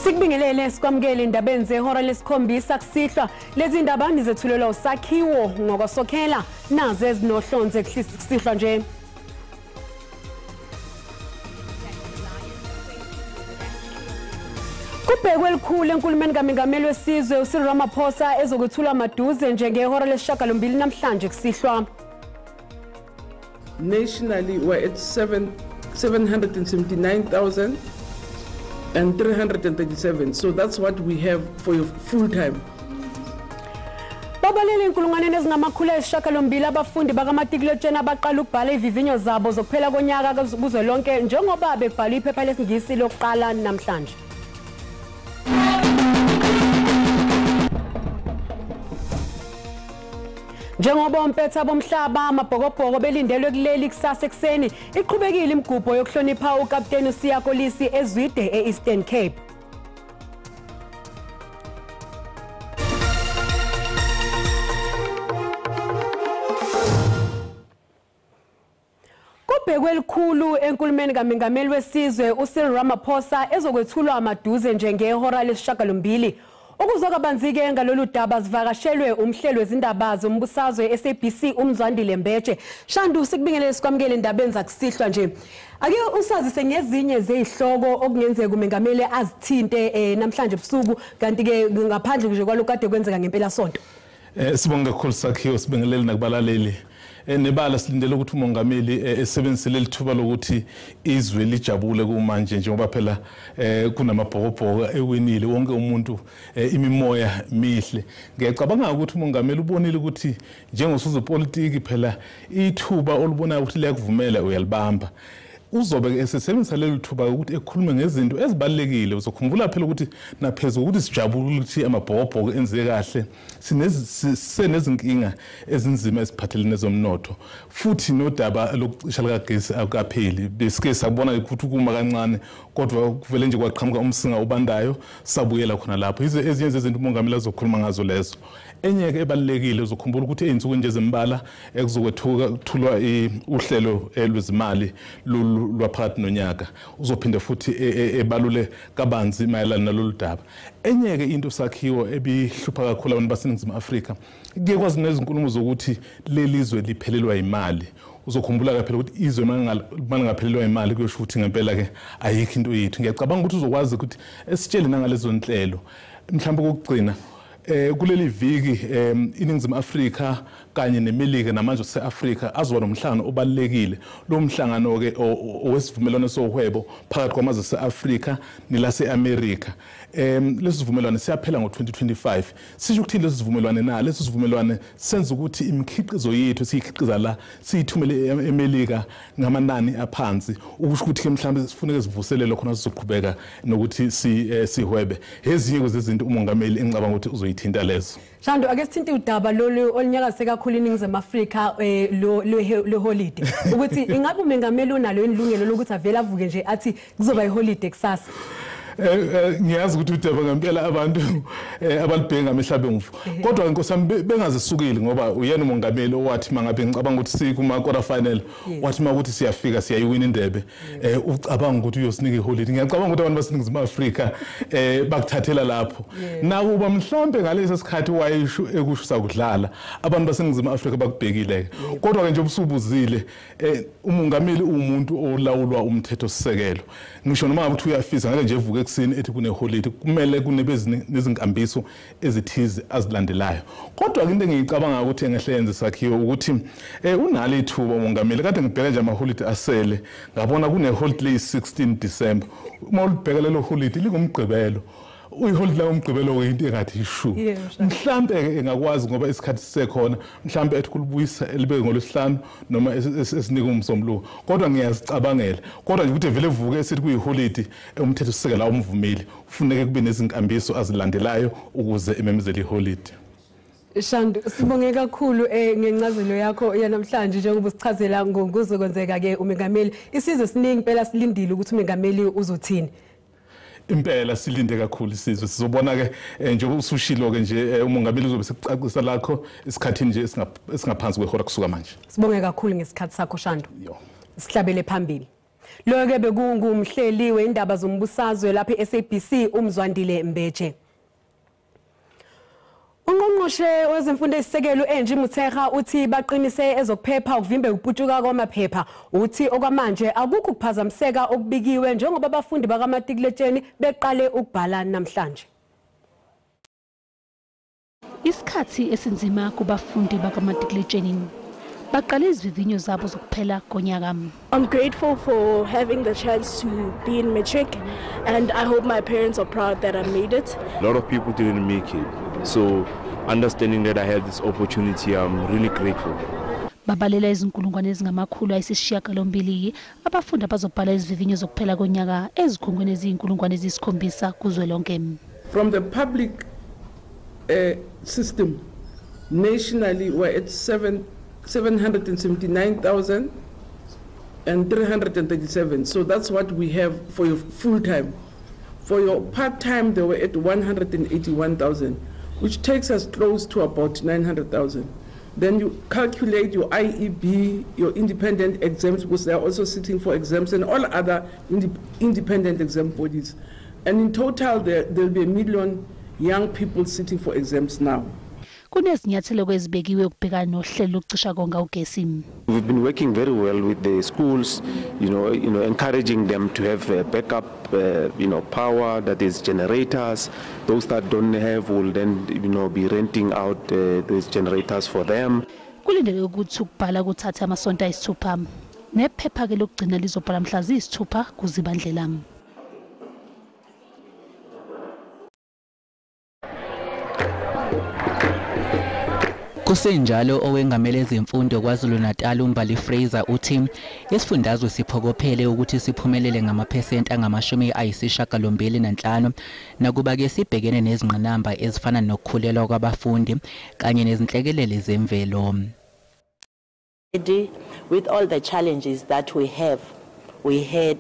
Sikubingelele sikwamukele indabeni zehora lesikhombisa kusihlwa. Lezi ndaba nizethulelwa uSakhiwo ngokwasokhela nazo ezinohlonze kusihlwa nje. Kubhekwe elikhulu enkulumeni kaMengameli wesizwe uCyril Ramaphosa ezokwethulwa maduze njengehora lesishiyagalombili namhlanje kusihlwa. Nationally we're at 779,337. So that's what we have for your full time. Babalele inkulungwane ezingama-800 abafundi bakamatikuletsheni abaqala ukubhala ivivinyo zabo zokuphela konyaka kuzwelonke njengoba bekubhalwa iphepha lesiNgisi lokuqala namhlanje. Njengoba ompetha bomhlaba amabhokobhoko belindelwe kuleli kusasa ekuseni, iqhubekile imigubho yokuhlonipha ukapteni uSiya Kolisi eZwide e-Eastern Cape. Kubhekwe elikhulu enkulumeni kaMengameli wesizwe uCyril Ramaphosa ezokwethulwa maduze njengehora lesishiyagalombili. Ukuzwa kabanzi-ke ngalolu daba zivakashelwe umhleli wezindaba zombusazwe SABC uMzwandile Mbeje. Shandu, sikubingelele sikwamukele endabeni zakusihlwa nje. Ake usazise ngezinye zezihloko okungenzeka umengameli azithinte namhlanje ebusuku, kanti-ke ngaphandle nje kwalokhu kade kwenzeka ngempela sonto. Sibonge kakhulu Sakhiwo, sibingelele nakubalaleli. Nebala silindele ukuthi umongameli esebenzise leli thuba lokuthi izwe lijabule kumanje njengoba phela kunamabhokobhoko ewinile wonke umuntu, imimoya mihle. Ngiyacabanga ukuthi umongameli ubonile ukuthi njengosozopolitiki phela ithuba olubonayo ukuthi liyakuvumela uyalibamba. Uzobe esebenzisa leli thuba ukuthi ekhulume ngezinto ezibalulekile. Uzokhumbula phela ukuthi naphezulu ukuthi sijabule ukuthi amabhokobhoko enze kahle, sinezinkinga ezinzima eziphathelene nezomnotho, futhi nodaba lokucisha likagesi akukapheli. Besike sabona ukuthi kuma kancane, kodwa kuvele nje kwaqhamuka umsinga obandayo, sabuyela khona lapho. Ezinye zezinto umongameli azokhuluma ngazo lezo. Enye-ke ebalulekile, uzokhumbula ukuthi ey'nsukwini nje zembala ekuzokwethulwa uhlelo lwezimali lwaphakathi nonyaka, uzophinde futhi ebalule kabanzi mayelana nalolu daba. Enye-ke into Sakhiwo ebihlupha kakhulu abantu baseNingizimu Afrika, kuye kwazi nezinkulumo zokuthi leli zwe liphelelwa imali. Uzokhumbula phela ukuthi izwe malingaphelelwa imali kuyosho ukuthi ngempela-ke ayikho into yethu. Ngiyacabanga ukuthi uzokwazi ukuthi esitshele nangalezo nhlelo. Mhlawumbe kokugcina, kuleli viki iNingizimu Afrika kanye neMelika namanje se-Afrika azoba nomhlangano obalulekile. Lo mhlangano-ke owesivumelwano sohwebo phakathi kwamazwe ase-Afrika nelase-Amerika. Lesi sivumelwano siyaphela ngo-2025. Sisho ukuthini lesi sivumelwane na? Lesi sivumelwane senza ukuthi imikhiqizo yethu esiyikhiqiza la siyithumele eMelika ngamanani aphansi, ukusho ukuthi-ke mhlawumbe sifuneke sivuselele khona sizoqhubeka nokuthi sihwebe. Ezinye zezinto umongameli engicabanga ukuthi uzoyithinta lezo. Shandu, ake sithinte udaba lolu olunyakazise kakhulu iNingizimu Afrika leholide, ukuthi ingabe umengameli unalo ilungelo lokuthi avele avuke nje athi kuzoba iholide kusasa? Ngiyazi ukuthi udaba ngempela abantu abalibheka ngamehlo abomvu, kodwa inkosi yami bengazisukile ngoba uyena umongameli owathi mangabe ngicabanga ukuthi sikuma quarter final, wathi makuthi siyafika siyayiwina indebe, ucabanga ukuthi uyosinika iholide. Ngiyacabanga ukuthi abantu baseNingizimu Afrika bakuthathela lapho. Nakuba mhlambe ngalesi sikhathi wayesho ekusho sakudlala, abantu baseNingizimu Afrika bakubhekile. Kodwa ke nje ubusubuzile, umongameli uwumuntu olawulwa umthetho sisekelo. Ngisho noma ngabe uyafisa ngeke nje evuke ekuseni ethi kuneholide, kumele kunebe nezinkambiso ezithize azilandelayo. Kodwa into engiyicabanga ukuthi engehle yenze Sakhiwo ukuthi unalo ithuba umongameli. Kade ngibheka nje amaholide asele, ngabona kuneholide leyi-16 December. Uma ulibheka lelo holide lingumgqibelo, uyiholide la umgqibelo into engathi ishu. Mhlambe engakwazi ngoba isikhathi sisekhona, mhlambe ethi kulubuyisa elibeke ngolwesihlanu noma esinike umsombuluko. Kodwa ngiyazicabangela. Kodwa nje ukuthi vele evuke esithi kuyiholide, umthetho sisekela umvumeli, ufuneke kube nezinkambiso azilandelayo ukuze ememezele iholide. Shandu, sibonge kakhulu ngencazelo yakho yanamhlanje njengoba usichazela ngokuzokwenzeka ke umengameli. Isizwe siningi impela silindile ukuthi umengameli uzothini. Impela silinde kakhulu isizwe. Sizobona ke njengoba usushilo ke nje umongameli uzobe sekucacisa lakho isikhathini nje esingaphansi kwehora kusuka manje. Sibonge kakhulu ngesikhathi sakho Shandu. Sihlabele phambili. Lo-ke bekungumhleli wendaba zombusazwe lapha e-SABC uMzwandile Mbeje. Ungqongqoshe wezemfundo esisekelo Angie Motshekga uthi baqinise ezokuphepha ukuvimba ukuputshuka kwamaphepha. Uthi okwamanje akukho ukuphazamiseka okubikiwe njengoba abafundi bakamatikuletsheni beqale ukubhala namhlanje. Isikhathi esinzima kubafundi bakamatikuletsheni. Baqale izivivinyo zabo zokuphela konyaka. I'm grateful for having the chance to be in matric, and I hope my parents are proud that I made it. A lot of people didn't make it, so understanding that I had this opportunity, I'm really grateful. Babalela izinkulungwane ezingama-800 abafundi abazobhala izivivinyo zokuphela konyaka ezikhungweni eziyi-7,000 kuzwelonke. From the public system nationally, we're at 779,337. So that's what we have for your full time. For your part time, they were at 181,000, which takes us close to about 900,000. Then you calculate your IEB, your independent exams, because they are also sitting for exams, and all other independent exam bodies. And in total, there'll be 1 million young people sitting for exams now. Kunezinyathelo ezibekiwe ukubhekana nohlelo lokucisha konga ugesi. We've been working very well with the schools, encouraging them to have backup, power, that is generators. Those that don't have will then, be renting out those generators for them. Kulindeleke ukuthi ukubhala kuthathe amasonto ayisithupha. Nephepha ke lokugcina lizobhala mhla ziyisithupha kuZibandlela. Kusenjalo owengamele ezemfundo KwaZulu-Natal uMbali Fraser uthi isifundazwe siphokophele ukuthi siphumelele ngamaphesenti angama-85 nakuba ke sibhekene nezingqinamba ezifana nokukhulelwa kwabafundi kanye nezinhlekelele zemvelo. With all the challenges that we have, we had,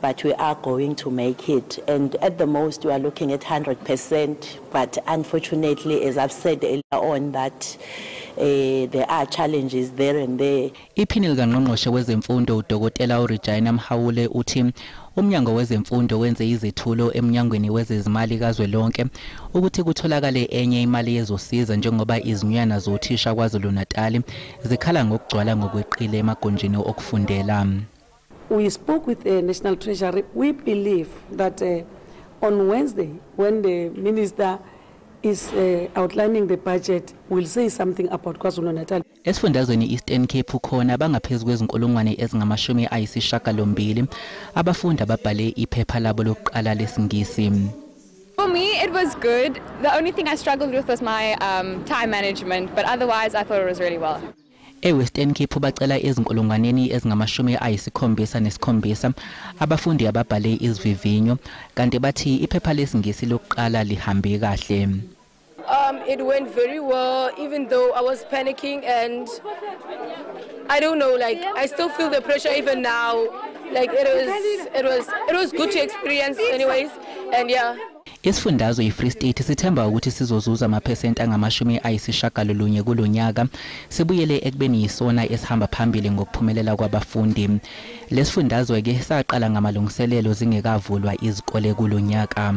but we are going to make it. And at the most, we are looking at 100%. But unfortunately, as I've said earlier on, that there are challenges there and there. Iphini likaNgqongqoshe wezemfundo uDokotela uRegina Mhaule uthi umnyango wezemfundo wenze izethulo emnyangweni wezezimali kazwelonke ukuthi kutholakale enye imali yezosiza njengoba izinyunyana zothisha KwaZulu-Natal zikhala ngokugcwala ngokweqile emagunjini okufundela. We spoke with the National Treasury. We believe that on Wednesday, when the minister is outlining the budget, we'll say something about KwaZulu-Natal. Esifundazweni Eastern Cape khona bangaphezulu kwezinkulungwane ezingama-82 abafundi ababhale iphepha labo lokuqala lesingisi. For me, it was good. The only thing I struggled with was my time management, but otherwise I thought it was really well. eWestern Cape bacela ezinkulungwaneni ezingama-77 abafundi ababhale izivivinyo kanti bathi iphepha lesingisi lokuqala lihambe kahle. It went very well, even though I was panicking and I don't know, like I still feel the pressure even now. Like it was good to experience anyways, and yeah. Isifundazwe iFree State sithemba ukuthi sizozuza amaphesenti angama-90 kulonyaka sibuyele ekubeni yisona esihamba phambili ngokuphumelela kwabafundi. Lesifundazwe ke saqala ngamalungiselelo zingekavulwa izikole kulonyaka.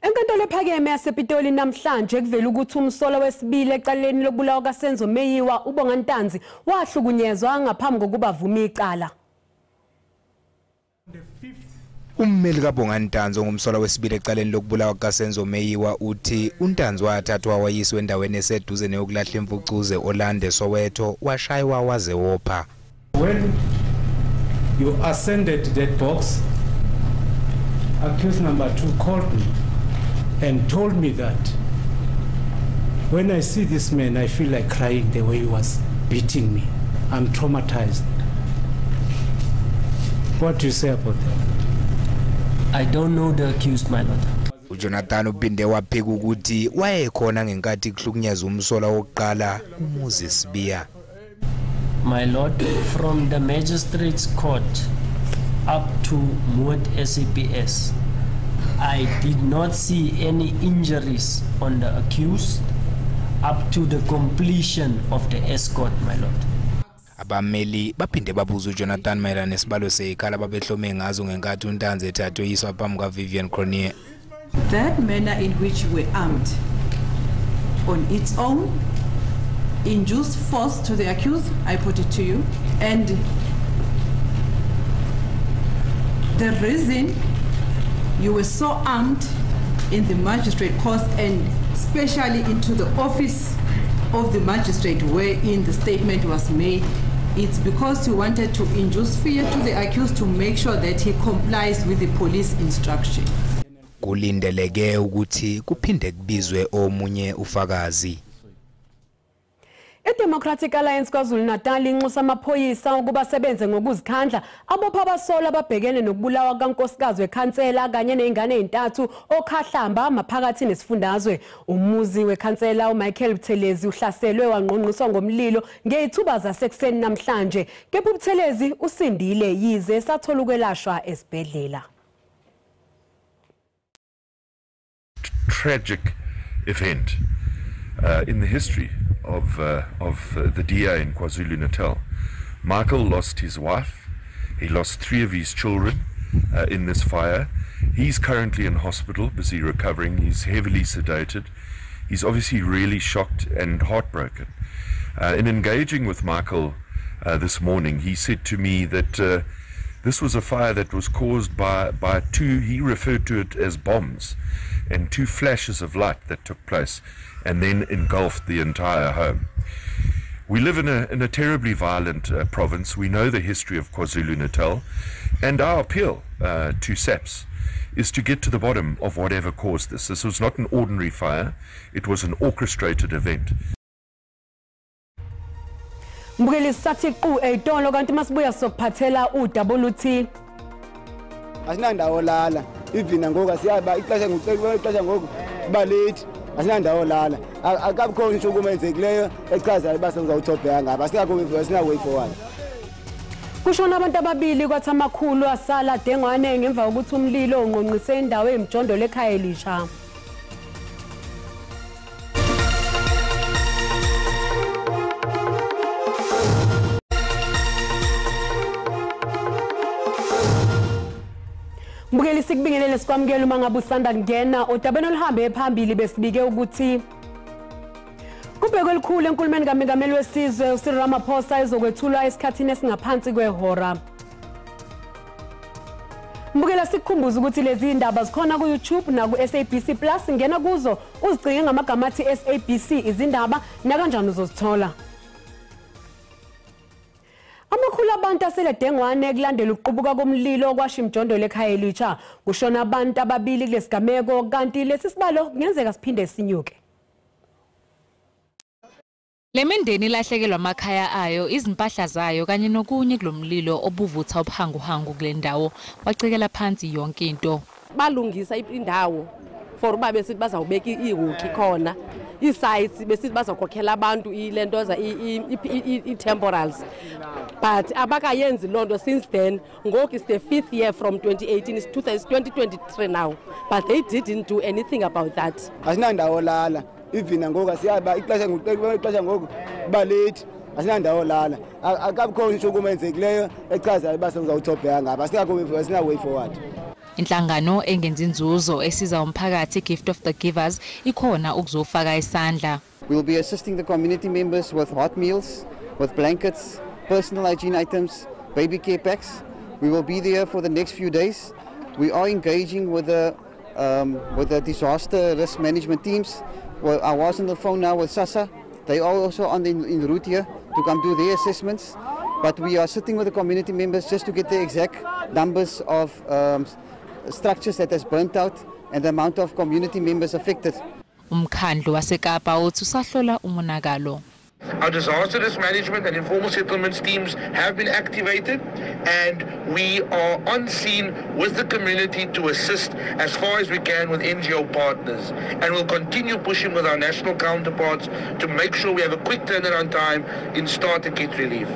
Enkantolo ephakeme yasePitoli namhlanje kuvela ukuthi umsolwa wesibili ecaleni lokubulawa kaSenzo Meyiwa uBonga Ntanzi wahlukunyezwa ngaphambi kokuba avume icala. Ummeli kaBonga Ntanzi ongumsolwa wesibili ecaleni lokubulawa kaSenzo Meyiwa uthi uNtanzi wathathwa wayiswa endaweni eseduze neyokulahla imfucuze Orlando Soweto washaywa waze wopha. When you ascended that box, accused number 2 called me and told me that when I see this man, I feel like crying the way he was beating me. I'm traumatized. What do you say about that? I don't know the accused, my lord. uJonathan uphinde waphika ukuthi wayekhona ngenkathi kuhlukunyezwa umsolwa wokuqala uMoses Sibiya. My lord, from the magistrate's court up to Moot SAPS, I did not see any injuries on the accused up to the completion of the escort, my lord. Abameli baphinde babuza uJonathan mayelana nesibalo sezikhali ababehlome ngazo ngenkathi uNtanzi ethathwe eyiswa phambi kukaVivian Cronje. That manner in which you were armed on its own induced force to the accused, I put it to you, and the reason you were so armed in the magistrate court and especially into the office of the magistrate wherein the statement was made, it's because you wanted to induce fear to the accused to make sure that he complies with the police instruction. Kulindeleke ukuthi kuphinde kubizwe omunye ufakazi. I-Democratic Alliance KwaZulu-Natal inxusa amaphoyisa ukuba asebenze ngokuzikhandla abopha abasolwa ababhekene nokubulawa kankosikazi wekhansela kanye nezingane ezintathu oKhahlamba maphakathi nesifundazwe. Umuzi wekhansela uMichael Buthelezi uhlaselwe wangqongqiswa ngomlilo ngezithuba zasekuseni namhlanje. Kepha uButhelezi usindile yize sathola ukwelashwa esibhedlela. Tragic event in the history of the DA in KwaZulu-Natal. Michael lost his wife, he lost 3 of his children in this fire. He's currently in hospital, busy recovering. He's heavily sedated. He's obviously really shocked and heartbroken. In engaging with Michael this morning, he said to me that this was a fire that was caused by 2, he referred to it as bombs, and 2 flashes of light that took place and then engulfed the entire home. We live in a terribly violent province. We know the history of KwaZulu-Natal, and our appeal to SAPS is to get to the bottom of whatever caused this. This was not an ordinary fire, it was an orchestrated event. Mbukeli sathi qu eyitolo kanti masibuya sokuphathela udaba oluthi asinandawo lala ivina ngoku asiyaba ixesha ngoku ngoku kuba late asinandawo lala akabikho intshukumo eyenzekileyo echazayo uba sewuzawuthobheka ngapha asina way forward. Kushona abantu ababili kwathi amakhulu asala dengwane ngemva kokuthi umlilo ungqongqise indawo emjondolo ekhaya elisha. Mbukeli sikubingelele sikwamukela uma ngabe usanda kungena odabeni oluhambe phambili besibike ukuthi kubhekwe elikhulu enkulumeni kaMengameli wesizwe uCyril Ramaphosa ezokwethulwa esikhathini esingaphansi kwehora. Mbukela sikukhumbuza ukuthi lezi indaba zikhona ku YouTube na ku SABC Plus, ngena kuzo uzicinge ngamagama athi SABC izindaba nakanjani uzozithola. Amakhulu abantu aseledengwane kulandela ukuqubuka komlilo kwasha imjondolo ekhaya elisha. Kushona abantu ababili kulesigameko kanti lesi sibalo kungenzeka siphinde sinyuke. Le mindeni ilahlekelwa amakhaya ayo, izimpahla zayo kanye nokunye kulomlilo obuvutha ubuhanguhangu kule ndawo wacekela phansi yonke into. Balungisa indawo for uba besithi bazawubeka iihoki khona, ii-sites besithi bazawukhokhela abantu ilentoza ii-temporals, but abakayenzi loo nto since then. Ngoku is the 5th year from 2018, it's 2023 now, but they didn't do anything about that. Asinandawo lala ivina ngoku asiyaba ixesha ngoku kuba late asinandawo lala akabikho intshukumo eyenzekileyo echazayo uba sewuzawuthobheka ngapha asina way forward. Inhlangano engenzi inzuzo esiza umphakathi Gift of the Givers ikhona ukuzofaka isandla. We'll be assisting the community members with hot meals, with blankets, personal hygiene items, baby care packs. We will be there for the next few days. We are engaging with the disaster risk management teams. Well, I was on the phone now with SASSA. They are also on the en route here to come do their assessments. But we are sitting with the community members just to get the exact numbers of structures that has burnt out and the amount of community members affected. Umkhandlu waseKapa uthi usahlola umonakalo. Our disaster risk management and informal settlements teams have been activated, and we are on scene with the community to assist as far as we can with NGO partners. And we'll continue pushing with our national counterparts to make sure we have a quick turnaround time in starter kit relief.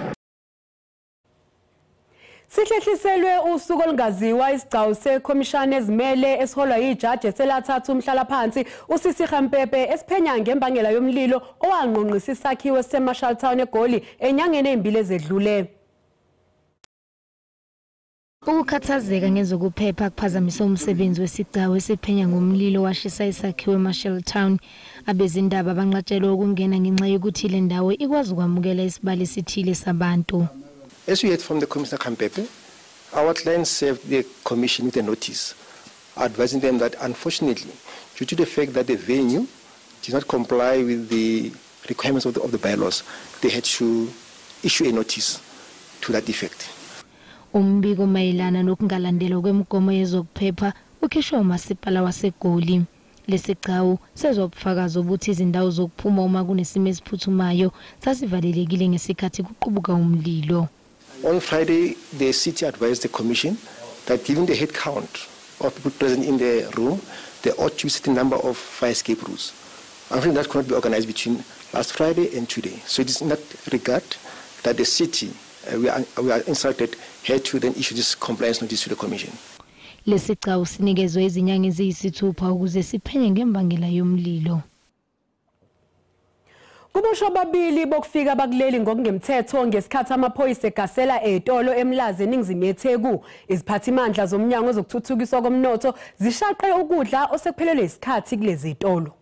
Sihlehliselwe usuku olungaziwa isigcawu sekhomishana ezimele esiholwa yijaji eselathatha umhlalaphansi uSisi Khampepe esiphenya ngembangela yomlilo owangqongqisa isakhiwo seMarshalltown eGoli enyangeni ezimbili ezedlule. Ukukhathazeka ngezokuphepha kuphazamise umsebenzi wesigcawu esiphenya ngomlilo washisa isakhiwo eMarshalltown. Abezindaba banqatshelwe ukungena ngenxa yokuthi le ndawo ikwazi ukwamukela isibalo esithile sabantu. As we heard from the Commissioner Khampepe, our client served the Commission with a notice advising them that unfortunately, due to the fact that the venue did not comply with the requirements of the bylaws, they had to issue a notice to that effect. Umbiko mayelana nokungalandelwa kwemigomo yezokuphepha ukhishwe umasipala waseGoli. Lesigcawu sezobufakazi obuthi izindawo zokuphuma uma kunesimo esiphuthumayo sasivalelekile ngesikhathi kuqubuka umlilo. On Friday, the city advised the Commission that given the head count of people present in the room, there ought to be a certain number of fire escape routes. Unfortunately, that could not be organized between last Friday and today. So it is in that regard that the city, we are instructed, had to then issue this compliance notice to the Commission. Lesigcawu sinikezwe izinyanga eziyisithupha ukuze siphenye ngembangela yomlilo. Kuboshwa ababili bokufika bakuleli ngokungemthetho ngesikhathi amaphoyisa egasela ezitolo eMlazi eningizimu yeTheku. Iziphathimandla zomnyango wezokuthuthukiswa komnotho zishaqe ukudla osekuphelelwe isikhathi kulezi zitolo.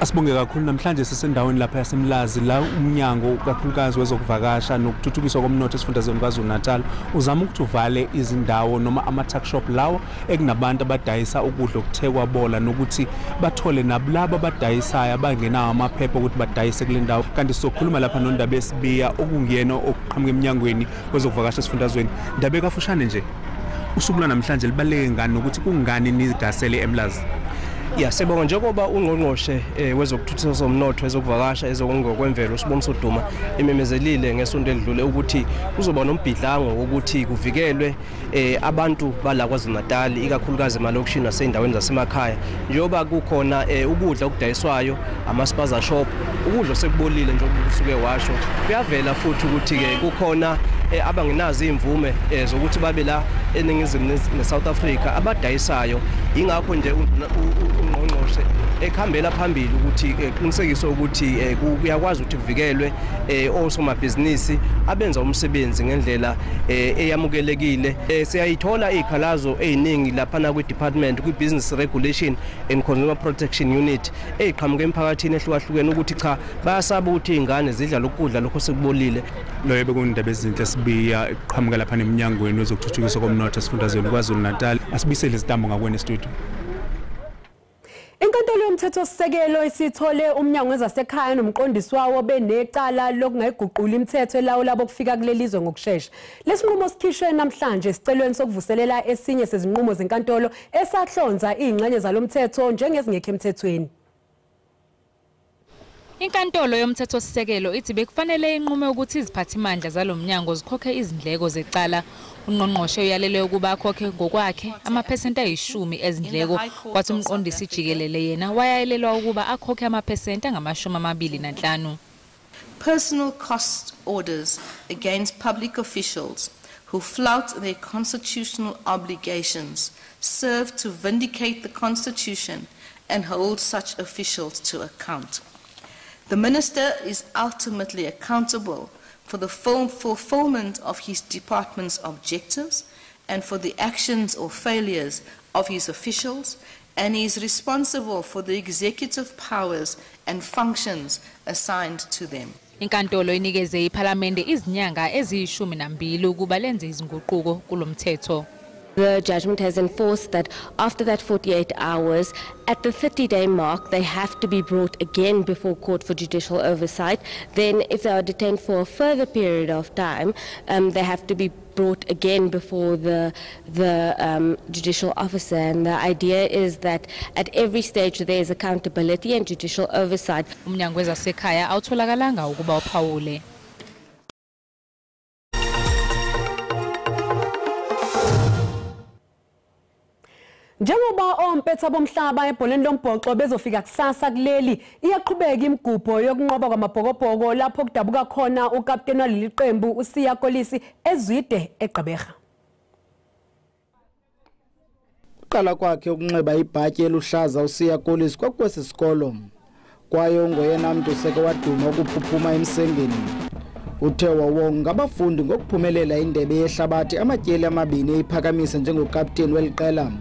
Asibonge kakhulu namhlanje sisendaweni lapha yaseMlazi la umnyango kakhulukazi wezokuvakasha nokuthuthukiswa komnotho esifundazweni KwaZulu-Natal uzama ukuthi uvale izindawo noma ama-tuck shop lawo ekunabantu abadayisa ukudla okuthekwa bola nokuthi bathole nakulabo abadayisayo abangenawo amaphepha ukuthi badayise kule ndawo. Kanti sizokhuluma lapha noNdaba Sibiya okunguyena okuqhamuka emnyangweni wezokuvakasha esifundazweni. Ndaba kafushane nje, usuku lwanamhlanje libaluleke ngani nokuthi kungani nigasele eMlazi? Ya, sibonga njengoba ungqongqoshe wezokuthuthukiswa komnotho ezokuvakasha ezokungokwemvelo uSiboniso Duma ememezelile ngesonto elidlule ukuthi kuzoba nombhidlango wokuthi kuvikelwe abantu bala KwaZulu-Natal ikakhulukazi emalokishini nasezindaweni zasemakhaya njengoba kukhona ukudla okudayiswayo ama-spaza shop ukudla sekubolile njengoba usuke washo. Kuyavela futhi ukuthi-ke kukhona abangenazo imvume zokuthi babe la eningizimu neSouth Africa abadayisayo. Ingakho nje ungqongqoshe ekhambela phambili ukuthi eqinisekise ukuthi kuyakwazi ukuthi kuvikelwe osomabhizinisi abenza umsebenzi ngendlela eyamukelekile. Siyayithola izikhalazo eziningi lapha kwi-department kwi-Business Regulation and Consumer Protection Unit eziqhamuka emphakathini ehlukahlukene ukuthi cha bayasaba ukuthi izingane zidla lokudla lokho sekubolile. Loyo bekundaba ezinhle Sibiya eqhamuka lapha nemnyangweni wezokuthuthukiswa komnotho esifundazweni KwaZulu-Natal. Asibuyisele izitambo ngakwena studio. Inkantolo yomthethosisekelo isithole umnyango wezasekhaya nomqondisi wawo benecala lokungayiguquli imithetho elawula bokufika kuleli zwe ngokushesha. Lesinqumo sikhishwe namhlanje esicelweni sokuvuselela esinye sezinqumo zenkantolo esahlonza izingxenye zalomthetho njengezingekho emthethweni. Inkantolo yomthethosisekelo ithi bekufanele inqume ukuthi iziphathimandla zalomnyango zikhokhe izindleko zecala. Ungqongqoshe uyalelwe ukuba akhokhe ngokwakhe amaphesenti ayi-10 ezindleko, kwathi umqondisi jikelele yena wayalelwa ukuba akhokhe amaphesenti angama-25. Personal cost orders against public officials who flout their constitutional obligations serve to vindicate the Constitution and hold such officials to account. The minister is ultimately accountable for the fulfillment of his department's objectives and for the actions or failures of his officials, and he is responsible for the executive powers and functions assigned to them. Inkantolo inikeze iPhalamende izinyanga eziyi-12 ukuba lenze izinguquko kulomthetho. The judgment has enforced that after that 48 hours, at the 30-day mark, they have to be brought again before court for judicial oversight. Then if they are detained for a further period of time, they have to be brought again before the judicial officer. And the idea is that at every stage there is accountability and judicial oversight. Umnyango wezasekhaya awutholakalanga ukuba uphawule. Njengoba ompetha bomhlaba ebholeni lombhoxo bezofika kusasa kuleli, iyaqhubeka imigubho yokunqoba kwamabhokobhoko lapho kudabuka khona ukapteni waleli qembu uSiya Kolisi eZwide eGqeberha. Uqala kwakhe ukunxiba ibhatyi eluhlaza uSiya Kolisi kwakwesi sikolo, kwaye ungoyena mntu seke waduma ukuphuphuma emsengeni. Uthe wawonga abafundi ngokuphumelela indebe yehlabathi amatyeli amabini eyiphakamise njengokapteni weli qela.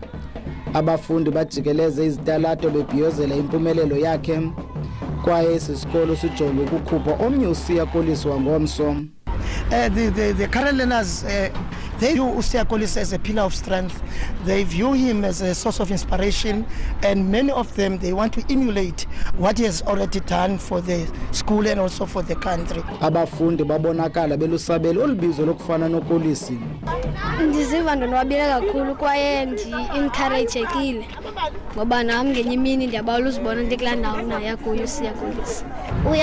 Abafundi bajikeleze izitalato bebhiyozela impumelelo yakhe, kwaye esi sikolo sijonge ukukhupha omnye uSiya Kolisi wangomso. The current learners, they view uSiya Kolisi as a pillar of strength. They view him as a source of inspiration, and many of them, they want to emulate what he has already done for the school and also for the country. Abafundi babonakala belusabela olubizo lokufana noKolisi. Ndiziva ndonwabile kakhulu kwaye ndi-encouragekile ngoba nam ngenye imini ndiyabawela uzibona ndikulaa ndawo naye akuyo uSiya Kolisi. We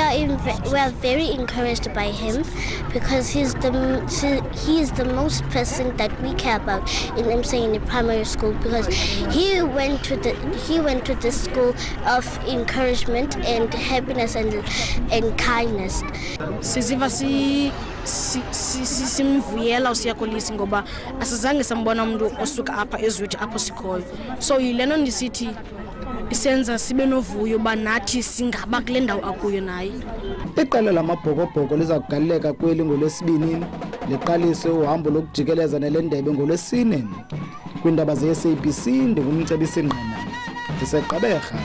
are very encouraged by him because he's the most person that we care about in Emsengeni Primary School, because he went to this school of encouragement and happiness and kindness. Siziva simvuyela uSiya Kolisi ngoba asizange sambona umuntu osuka apha eZwide apho sikhoyo. So yileno ndisithi isenza sibe novuyo uba nathi singaba kule ndawo akuyo naye. Iqela lamabhokobhoko liza kugaleleka kweli ngoLwesibini, liqalise uhambo lokujikeleza nelendebe ngoLwesine. Kwiindaba ze-SABC ndingumcebisi Ngqina, ndiseGqeberha.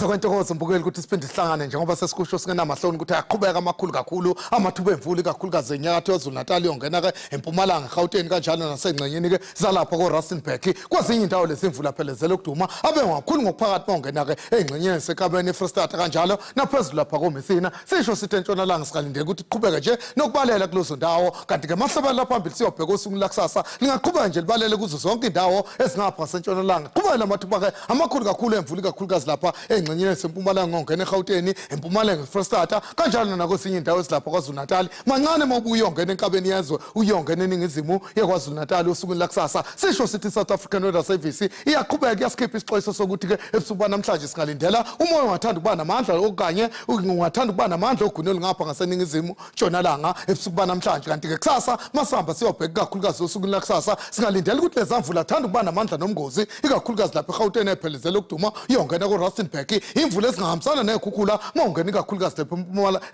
Kwentokozo mbukeli ukuthi siphinde sihlangane njengoba sesikusho singenamahloni ukuthi ayaqhubeka amakhulu kakhulu amathuba emvula ikakhulukazi enyakatho yaKwaZulu-Natal yongena ke eMpumalanga, Gauteng kanjalo nasengxenyeni ke zalapha ko-Rustenburg. Kwezinye indawo lezi imvula phelezele ukuduma abe ngakhulu ngokuphakathi mawungena ke engxenyeni yaseKabeni eFree kanjalo naphezulu lapha koMessina. Sisho sithi entshonalanga sikalindele ukuthi iqhubeke nje nokubalela kulezo ndawo, kanti ke mahlabela phambili siyobheka osuku lakusasa lingaqhubeka nje libalele kuzo zonke indawo ezingapha sentshonalanga. Qhubeka amathuba ke amakhulu kakhulu emvula ikakhulukazi lapha engxenyeni yaseMpumalanga ngongena eGauteng, eMpumalanga eFree kanjalo nakwezinye indawo ezilapha KwaZulu-Natal. Mancane mawubuya uyongena enkabeni yezwe uyongena eningizimu yeKwaZulu-Natal osukwini lakusasa. Sisho sithi South African Weather Service iyaqhubeka iyasikhipha isixwayiso sokuthi ke ebusuku banamhlanje singalindela umoya ungathanda ukuba namandla okanye ungathanda ukuba namandla ogune olungapha ngaseningizimu ntshonalanga ebusuku banamhlanje. Kanti ke kusasa masihamba siyobheka ikakhulukazi osukwini lakusasa singalindela ukuthi leza mvula athanda ukuba namandla nomngozi ikakhulukazi lapha eGauteng ephelezela ukuduma iyongena ko-Rustenburg, imvula ezingahambisana nezikhukhula mawungena ikakhulukazi lapha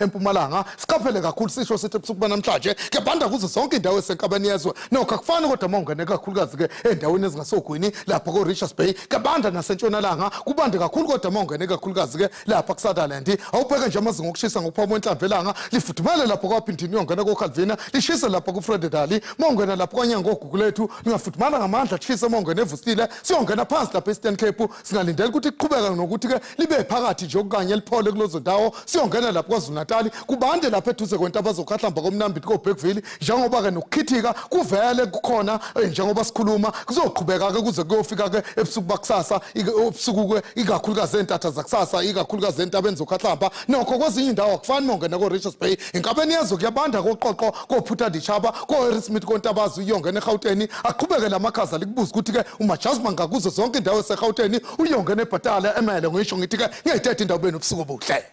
eMpumalanga. Siqaphele kakhulu sisho sithi ebusuku banamhlanje kuyabanda kuzo zonke indawo esenkabeni yezwe. Nokho akufani kodwa mawungena ikakhulukazi ke endaweni ezingasogwini lapha ko-Richards Bay kuyabanda nasentshonalanga kubande kakhulu kodwa mawungena ikakhulukazi ke lapha ku-Sutherland. Awubheke nje amazinga okushisa ngokuphuma kwenhlamvu elanga lifudumele lapha kwaPhindini uyongena ko-Calvina, lishise lapha ku-Frededali, mawungena lapha kwaNyango oGugulethu lingafudumala ngamandla lishise mawungena eVusile. Siyongena phansi lapha e-Eastern Cape singalindela ukuthi iqhubeka nokuthi ke libe phakathi nje okanye liphole kulezo ndawo. Siyongena lapha KwaZulu-Natal kubande lapha eduze kwentaba zokhahlamba koMnambithi koBergville, njengoba ke nokukhithika kuvele kukhona njengoba sikhuluma kuzoqhubeka ke kuze kuyofika ke ebusuku bakusasa, ebusuku ke ikakhulukazi entatha zakusasa ikakhulukazi entabeni zokhahlamba. Nokho kwezinye indawo akufani mongena ko-Richards Bay inkabeni yezo kuyabanda koqoqo koPhutha-Ditshaba ko-Harrismith kontabazi uyongena eGauteng. Aqhubeke lamakhaza likubuza ukuthi ke uMajazman ngakuzo zonke indawo eseGauteng uyongena eBhatala emele ngisho ngithi ke ngiyayithetha indawo benu ubusuku obuhle.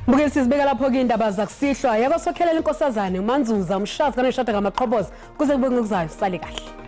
Mbukeli, sizibeka lapho-ke indaba zakusihlwa yakwasokhelela inkosazane uManzuza umshazi kaNeshada kaMaqhoboza kuze kube ngokuzayo. Sale kahle.